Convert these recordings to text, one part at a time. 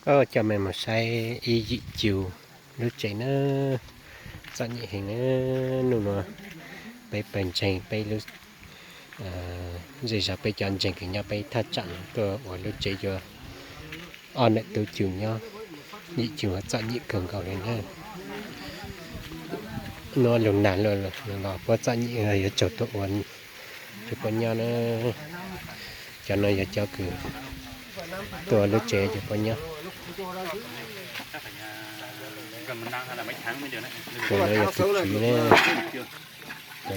Os, coj mej mus saib ib yim cug lub tsev na, txom nyem heev na. Nub nua peb pawg ntseeg, peb lub, zej zog peb cov ntseeg kws nyob peb thaj tsam no tuaj ua lub tsev yuav ob nam tub cug nyob, yim cug txom nyem kawg nkaus li na. Nub lug nag los puab txom nyem yuav tsaug tuaj ua cug puab nyob na. Cov no yog cov kws tuaj ua lub tsev cug puab nyob. Tus no yog tus tswv ne,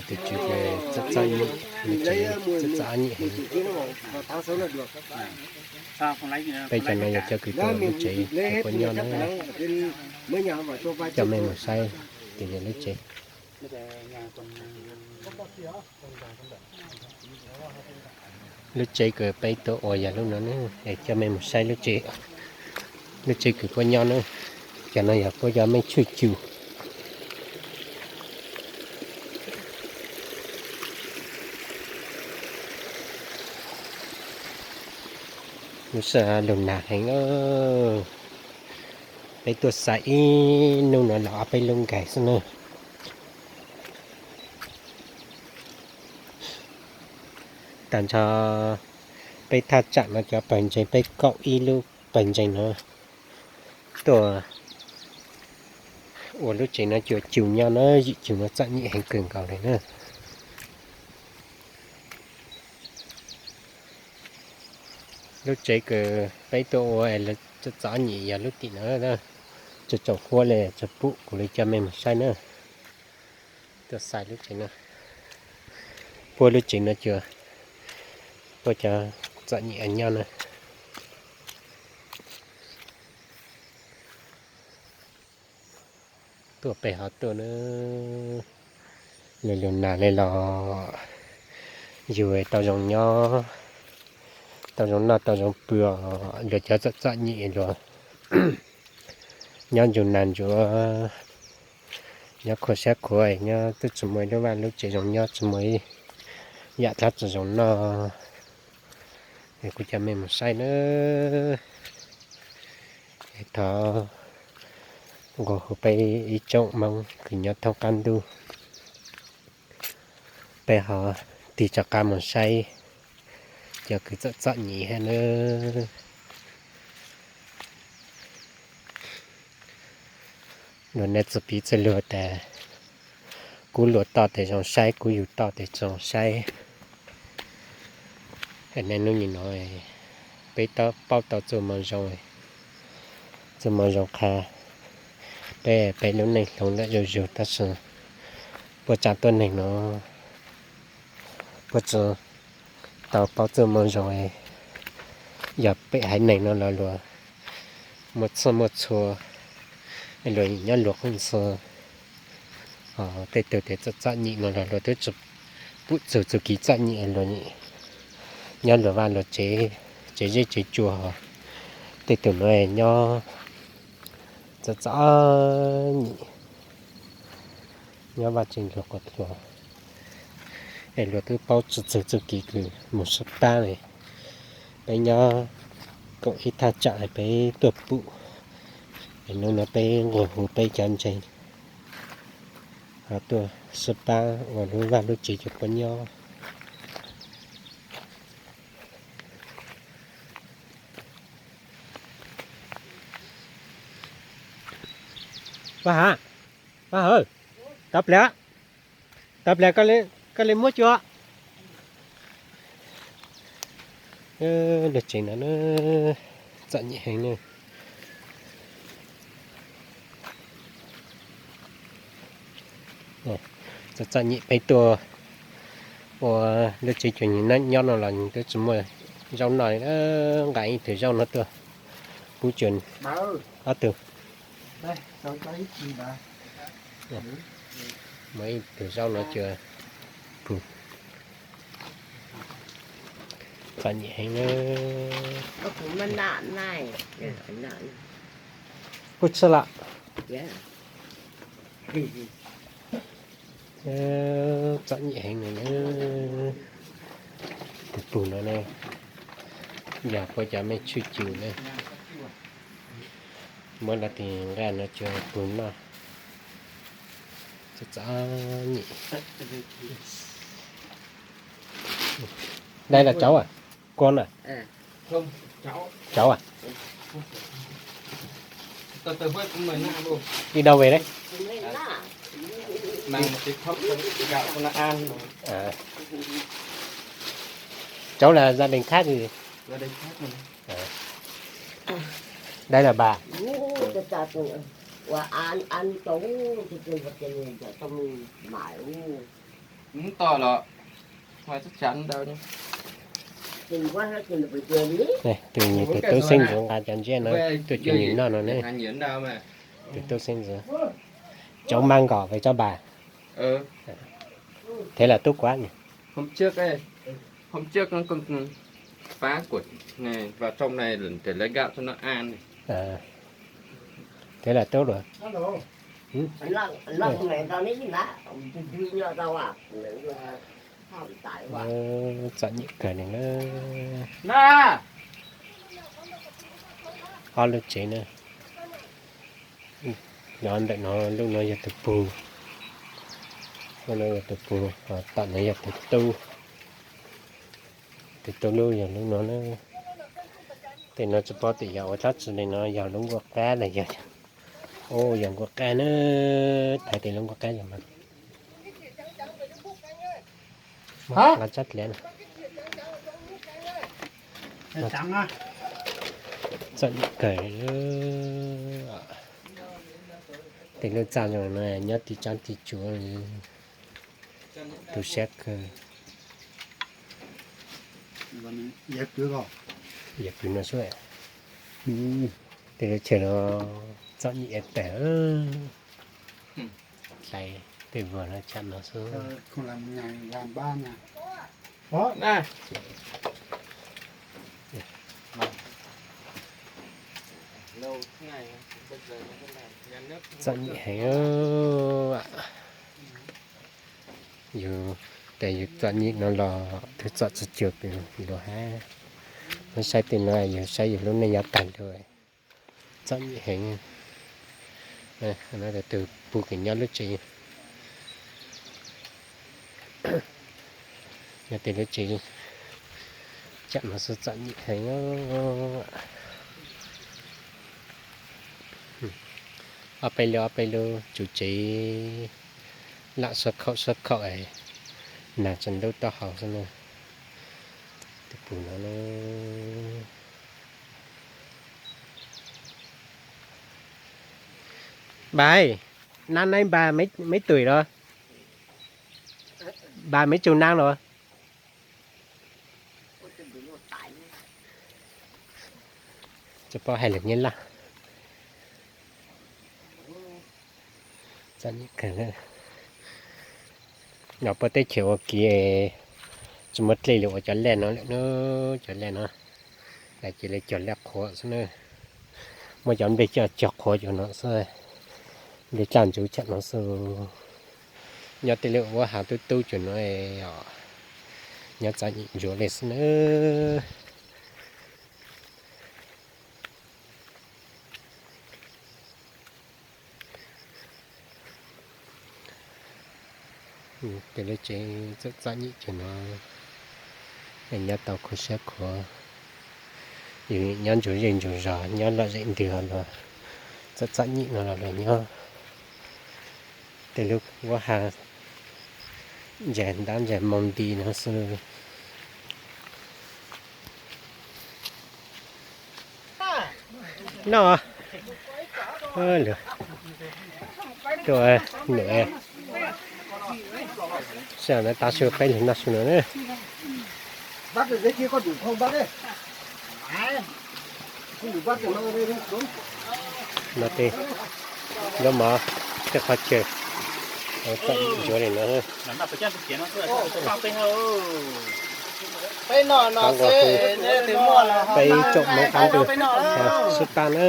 tus tswv ces txom txom nyem, lub tsev txom txom nyem heev. Peb cov no yog cov kws tuaj ua lub tsev cug puab nyob na. Coj mej mus saib, tus yog lub tsev. Lub tsev kws peb tuaj ua yog lub no na, es coj mej mus saib lub tsev. Lub tsev kws puab nyob na, cov no yog puab cov mej tshwj cug. Lub sij hawm lug nag heev, peb tuaj xaiv ib hnub no los ob peb lub nkaig xwb na. Tag nrho peb thaj tsam no cov pawg ntseeg, peb kaum ib lub pawg ntseeg no tuaj ua lub tsev no cug cug nyob na, yim cug no txom nyem heev kawg nkaus li na. Lub tsev kws peb tuaj ua txom nyem yog lub tim no, tsaus tsaus huab li, tsaus pum kuv li coj mej mus saib na. Tuaj xaiv lub tsev no, puab lub tsev no cug puab cov txom nyem nyob na. Tuaj peb hov tuaj na, lug lug nag li los yug tau zoo nyob, tau zoo noj tau zoo pw os. Luag cov txom txom nyem luag nyob ntsug nag ntsuav, nyob khuv siab khuav, nyob twb tsis muaj ib lub vaj lub tsev zoo nyob, tsis muaj ib yam dlaab tsi zoo noj. Es kuv coj mej mus saib na. Es thov nqua hu peb ib tsoom Moob kws nyob thoob qab ntuj, peb ho tig rov qab mus saib cov kws txom txom nyem hab na. Luag nej txawj piv txwv lug tas, kuv luag toj tes zoo saib, kuv yug toj tes tsis zoo saib. Nej hnub nim no peb paub tau txuj moo zoo, txuj moo zoo qha, peb, peb lub neej hloov ntawm zuj zug, tab sis puab tsav tuab neeg no puab tsi tau paub txuj moo zoo. Yog peb haiv neeg no los luag muaj txhua muaj txhua, luag nyob luag qeej ntxhw, tej tug tes txom txom nyem no los luag twb tsis pum txug txuj kev txom nyem, luag nyob luag vaj luag tsev, tsev zeb tsev tsua. Tej tug no nyob txom txom nyem, nyob vaj tsev luag quas tluas, es luag twb paub tsis txug txuj kev kws mus sib pab li. Peb nyob koom ib thaj tsam peb tuaj pum, es hnub no peb nqua hu peb cov ntseeg ho tuaj sib pab ua lub vaj lub tsev cug puab nyob. Paj Hav, Paj Hav, tau pliag, tau pliag koj li muab cua. Lub tsev no txom nyem heev na. Txom txom nyem, peb tuaj ua lub tsev cug nyob no los twb tsis muaj zaub noj li. Nqa ib tug zaub no tuaj pub cua ob tug. Muaj ib tug zaub no cua pug. Txom nyem heev na. Kuj tsi lam. Txom nyem heev na. Tus pug no ne, yog puab cov mej tshwj cug ne. Muab los tis nqaij no cua pug noj. Txom nyem. Dai los cauv a? Kua na? Cauv a? Đi đâu về đấy? Cháu là gia đình khác gì? Đây là bà. Tus tub xeeb ntxwv nqa cov ntsiab no tuaj coj nyiam noj no ne. Tus tub xeeb ntxwv. Cháu mang cỏ về cho bà. Thế là tốt quá nhỉ? Hôm trước ấy, hôm trước con phá của này vào trong này để lấy gạo cho nó ăn. Thế là tốt rồi. Txom nyem kawg li na. Ob lub tsev na. Nyob ntawm no, lub no yog tus pug, lub no yog tus pug, tom no yog tus tub. Tus tub lub yog lub no na. Tej no tsis paub tias yog ua dab tsi li no, yog lub nkuaj qab los yog, yog nkuaj qab na. Thaiv tias lub nkuaj qab yog mas. Nqa tsab dliav na. Txom nyem kawg. Tej lub txaj zoo no nyob tib tsab tib tsuav, tu siab kawg. Yog kwv no xwb. Tej lub chaw no txom nyem tag. Hlais tej vuag no tsam no xwb. Txom nyem heev. Yus, ces yus txom nyem no los twb txom tsis cuag pem luag hab. Muab saib tej no yus saib yus lub neej nyob tag nrho. Txom nyem heev. Tus pug kws nyob lub tsev, nyob tej lub tsev tsam no xwb txom nyem heev. Ob peb lub, ob peb lub tsuv tsev lam suab khaum suab khaum, nag tsaus ntuj taub hau xwb na. Tus pug no na. Bà ơi, năm nay bà mấy, mấy tuổi rồi? Bà mấy chục năm rồi? Tsis paub hais lus Nyab Laj. Nyob puag teb chaws Ua Kiv, tsis muaj dlej li ua cov laj no lawm na, cov laj no. Cia li cog laj qhuav xwb na. Muab cov nplej coj cog qhuav cov no xwb, nplej caj ntsuv tsam no xwb. Nyob tej lub ua hav tub tub cov no, nyob txom nyem ntsuav li xwb na. Tej lub tsev txom txom nyem cov no, nyob tau khuv siab khuav. Yus nyob ntsuag zej ntsuag zos, nyob lom zem ntws los txom txom nyem no los nyob. Tej lub ua hav ntsaig ntab ntsaig moo nti no xwb. Noj, tuaj num, sij hawm no tav su peb leeg noj su no na. No tej lub mov, tej qhov chaw txom ntsuav li no. Peb tsoom Hmoob qab ntuj sib pab na.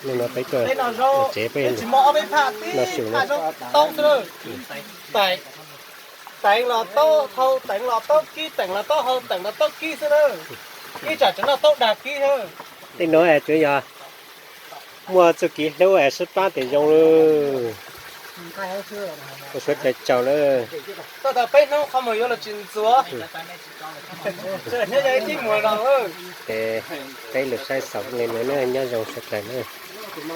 Hnub no peb tuaj tsev peb noj su na. Teev los taub hau, teev los taub kib, teev los taub hau, teev los taub kib xwb na. Ib tsam tseem noj taub dag kib na. Tej no tsuas yog Muaj txuj kev hlub es sib pab tias zoo lawm. Ua suav dlawg tsaug lawm. Peb hnub qhov muag yuav los tsis ntxuav. Ces peb lug saib xaus li no na, nyob zoo suav dlawg na.